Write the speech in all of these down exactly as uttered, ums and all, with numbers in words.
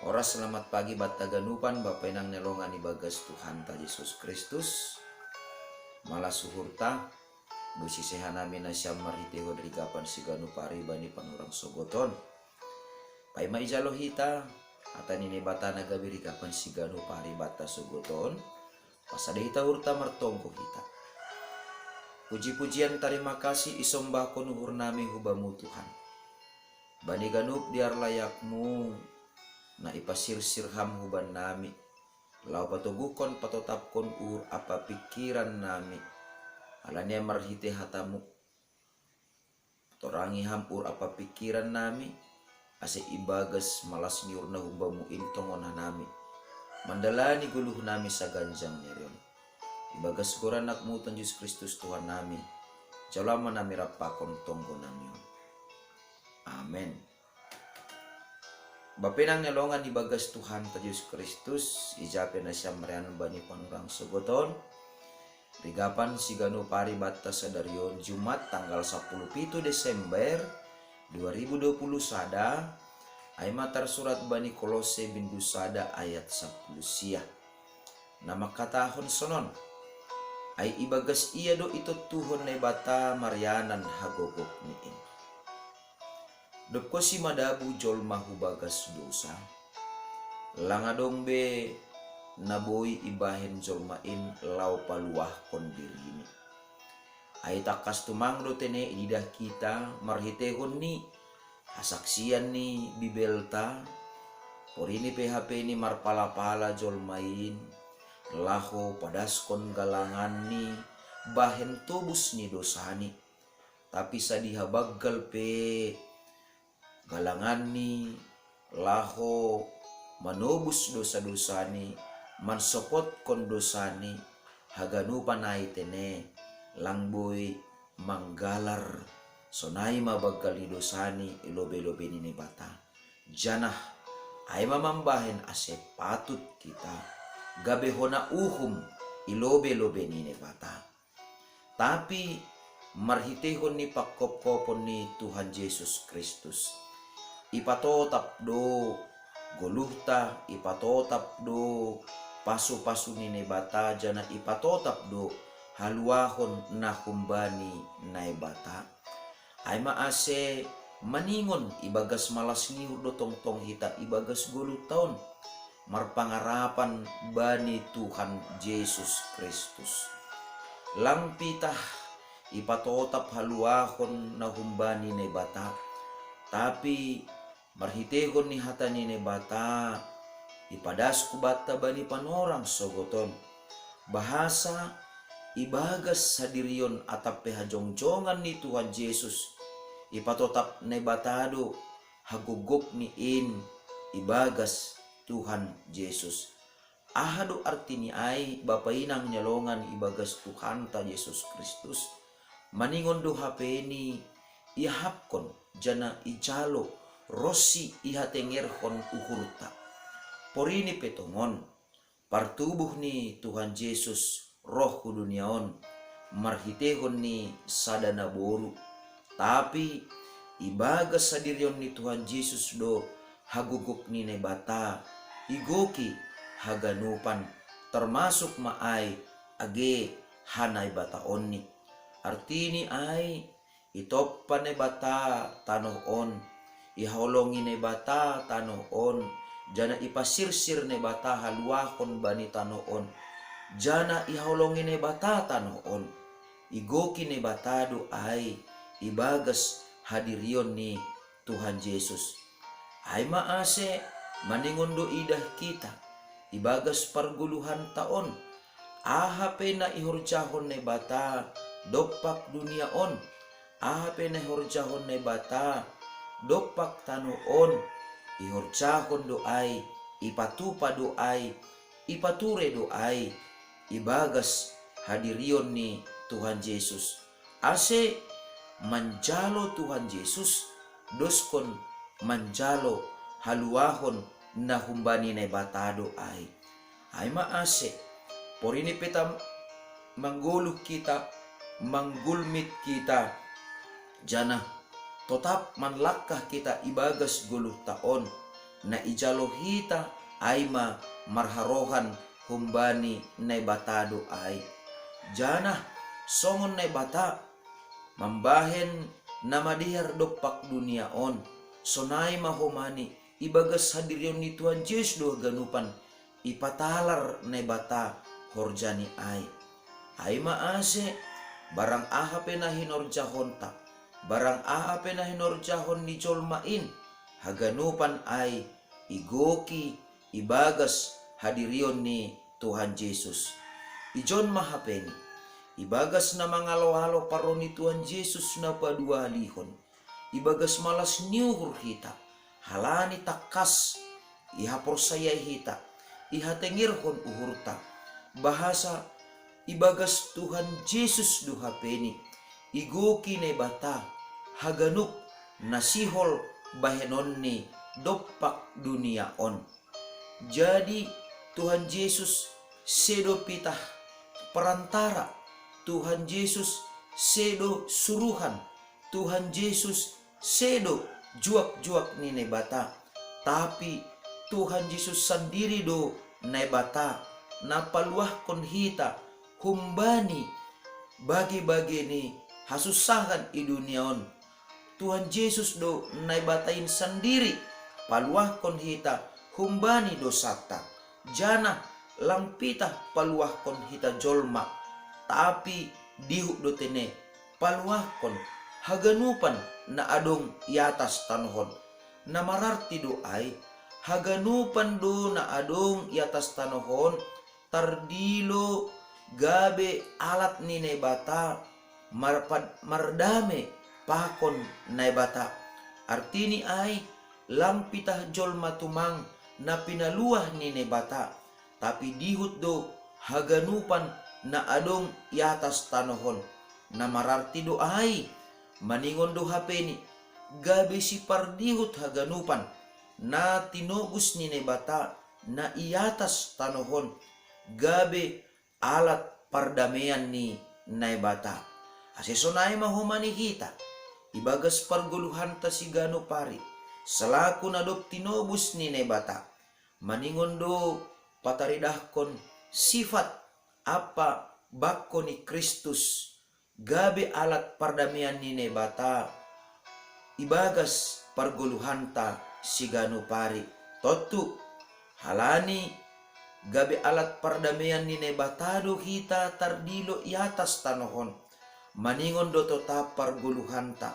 Oras selamat pagi banta ganupan, Bapa inang ni alongan ibagas Tuhanta Jesus Kristus. Malas uhurta, bosi seha nami nasiam marhitehon rigapan siganup ari bani panorang sogoton. Paima ijalo hita hata ni Naibata na gabe rigapan siganup ari banta sogoton, pasada hita uhurta, martonggo hita. Puji-pujian tarima kasih isombahkon uhur nami hu Bamu Tuhan, bani ganup dear layakMu na ipasirsir Ham huban nami, laho patoguhkon patotapkon uhur ampa pingkiran nami, alani ai marhite hataMu, torangi Ham uhur ampa pingkiran nami, ase ibagas malas ni uhur na humbaMu in tongon hanami mandalani goluh nami saganjang ni ari on. Ibagas goran AnakMu Tuhan Jesus Kristus Tuhan nami, jalo ma nami rap pakon tonggo nami on. Amen. Bapa inang ni alongan ibagas Tuhanta Jesus Kristus, ija pe nasiam marianan bani panorang sogoton, rigapan siganup ari banta sadari on, Jumat tanggal sapuluh pitu Desember dua ribu dua puluh sada, ai ma tarsurat bani Kolose bindu sada ayat sapuluh sia, na mangkatahon sonon: Ai ibagas Ia do itontuhon Naibata marianan hagogopni in. Dob konsi madabu jolma hu bagas dosa, lang adong be na boi ibahen jolma in laho paluahkon dirini. Ai tangkas tumang do tene ididah hita marhiteihon ni hasaksian ni Bibelta, porini pe hape ni marpalapala jolma in laho padaskon galanganni bahen tobus ni dosani. Tapi sadiha banggal pe galanganni laho manobus dosa-dosani, mansopotkon dosani, haganupan ai tene lang boi manggalar sonai ma banggal ni dosani i lobe-lobe ni Naibata. Janah ai ma mambahen ase patut hita gabe hona uhum i lobe-lobe ni Naibata. Tapi marhiteihon ni panghophopon ni Tuhan Jesus Kristus, ipatotap do goluhta, ipatotap do pasu-pasu ni Naibata, janah ipatotap do haluahon na humbani Naibata. Ai ma ase maningon ibagas malas ni uhur do tongtong hita ibagas goluhta on, marpangarapan bani Tuhan Jesus Kristus. Lang pitah ipatotap haluahon na humbani Naibata, tapi marhiteihon ni hata ni Naibata, ipadas hu banta bani panorang sogoton, bahasa ibagas hadirion atap pe hajongjongan ni Tuhan Jesus, ipatotap Naibata do hagogopni in ibagas Tuhan Jesus. Aha do artini ai, bapa inang ni alongan ibagas Tuhanta Jesus Kristus? Maningon do hape ni iahapkon, janah ijalo ronsi ihatengerhon uhurta. Porini pe tongon, partubuh ni Tuhan Jesus roh hu dunia on marhiteihon ni sada naboru. Tapi ibagas hadirion ni Tuhan Jesus do hagogop ni Naibata igoki haganupan, termasuk ma ai age hanaibataonni. Artini ai, itompa Naibata tanoh on, ihaholongi Naibata tanoh on, janah ipasirsir Naibata haluahon bani tanoh on, janah ihaholongi Naibata tanoh on. Igoki Naibata do ai ibagas hadirion ni Tuhan Jesus. Ai ma ase maningon do idah hita ibagas pargoluhanta on, aha pe na ihorjahon Naibata dompak dunia on, aha pe na ihorjahon Naibata dompak tanoh on, ihorjahon do ai, ipatupa do ai, ipature do ai ibagas hadirion ni Tuhan Jesus. Ase manjalo Tuhan Jesus, doskon manjalo haluahon na humbani Naibata do ai. Ai ma ase, porini pe ta manggoluh hita, manggulmit hita, janah totap manlangkah hita ibagas goluhta on, na ijalo hita ai ma marharohan humbani Naibata do ai. Janah songon Naibata mambahen na madear dompak dunia on, sonai ma homani ibagas hadirion ni Tuhan Jesus do haganupan ipatalar Naibata horjani ai. Ai ma ase, barang aha pe na hinorjahonta, barang aha pe na hinorjahon ni jolma in, haganupan ai igoki ibagas hadirion ni Tuhan Jesus. Ijon ma hapeni, ibagas na mangalo-alo parro ni Tuhan Jesus na paduahalihon, ibagas malas ni uhur hita, halani tangkas ihaporsayai hita, ihatengerhon uhurta, bahasa ibagas Tuhan Jesus do hapeni igoki Naibata haganup na sihol bahenonni dompak dunia on. Jadi Tuhan Jesus sedo pitah perantara, Tuhan Jesus sedo suruhan, Tuhan Jesus sedo juak-juak ni Naibata, tapi Tuhan Jesus sandiri do Naibata na paluahkon hita humbani bage-bage ni hasunsahan i dunia on. Tuhan Jesus do Naibata in sandiri paluahkon hita humbani dosanta, janah lang pitah paluahkon hita jolma, tapi dihut do tene paluahkon haganupan na adong i atas tanoh on. Na mararti do ai, haganupan do na adong i atas tanoh on tardilo gabe alat ni Naibata marpad-, mardame pakon Naibata. Artini ai, lang pitah jolma tumang na pinaluah ni Naibata, tapi dihut do haganupan na adong i atas tanoh on. Na mararti do ai, maningon do hapeni, gabe sipardihut haganupan na tinobus ni Naibata na i atas tanoh on, gabe alat pardamean ni Naibata. Ase sonai ma homa ni hita, ibagas pargoluhanta siganup ari, selaku na dob tinobus ni Naibata, maningon do pataridahkon sifat ampa bangko ni Kristus, gabe alat pardamean ni Naibata ibagas pargoluhanta siganup ari. Tontu, halani gabe alat pardamean ni Naibata do hita tardilo i atas tanoh on, maningon do totap pargoluhanta,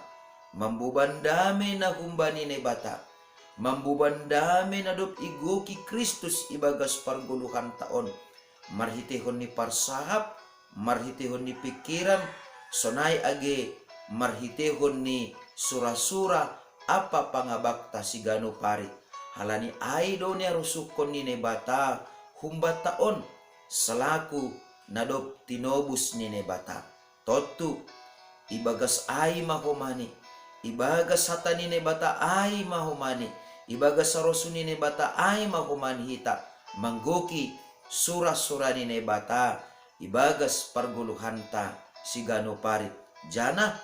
mamboban dame na humbani Naibata, mamboban dame na dob igoki Kristus ibagas pargoluhanta on, marhiteihon ni parsahap, marhiteihon ni pingkiran, sonai age marhiteihon ni sura-sura ampa pangabangta siganup ari. Halani ai do niarusuhon ni Naibata humbanta on, selaku na dob tinobus ni Naibata. Tontu, ibagas ai ma homa ni, ibagas hata ni Naibata ai ma homa ni, ibagas harosuh ni Naibata ai ma homa ni hita manggoki sura-sura ni Naibata ibagas pargoluhanta siganup ari. Janah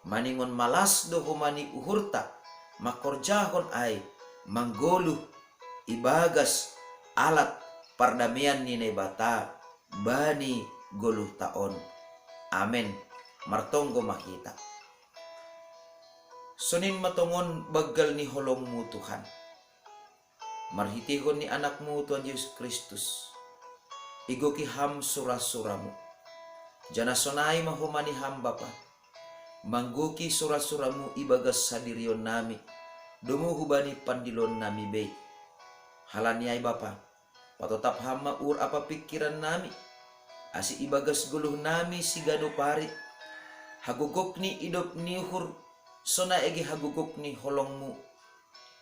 maningon malas do homa ni uhurta mangkorjahon ai, manggoluh ibagas alat pardamean ni Naibata bani goluhta on. Amen. Martonggo ma hita. Sonin ma tongon banggal ni holong-Mu, Tuhan. Marhiteihon ni Anak-Mu, Tuhan Jesus Kristus, igoki Ham sura-sura-Mu. Janah sonai ma homa ni Ham, Bapa, manggoki sura-sura-Mu ibagas hadirionnami, domu hubani pandiloonnami be. Halani ai, Bapa, patotap Ham ma uhur ampa pingkirannami, ase ibagas goluhnami siganup ari, hagogok ni idop ni uhur, sonai age hagogok ni holong-Mu,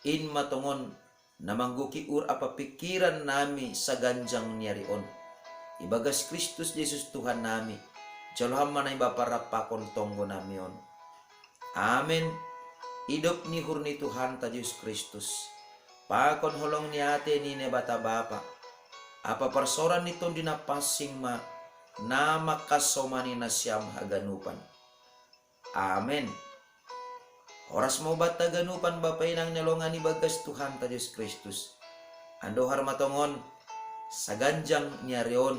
in ma tongon na manggoki uhur ampa pingkirannami saganjang ni ari on. Ibagas Kristus Jesus Tuhannami, jalo Ham ma nai, Bapa, rap pakon tonggonami on. Amen. Idop ni uhur ni Tuhanta Jesus Kristus, pakon holong ni ate ni Naibata Bapa, ampa parsaoran ni Tondi Na Pansing ma na mangkasomani nasiam haganupan. Amen. Oras maubat taganupan Bapa inang ni alongan ibagas Tuhanta Jesus Kristus. Andohar matongon, saganjang ni ari on,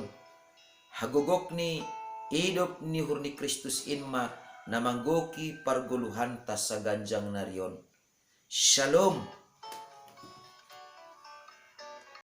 hagogok ni idop ni uhur ni Kristus in ma na manggoki pargoluhanta saganjang ni ari on. Shalom.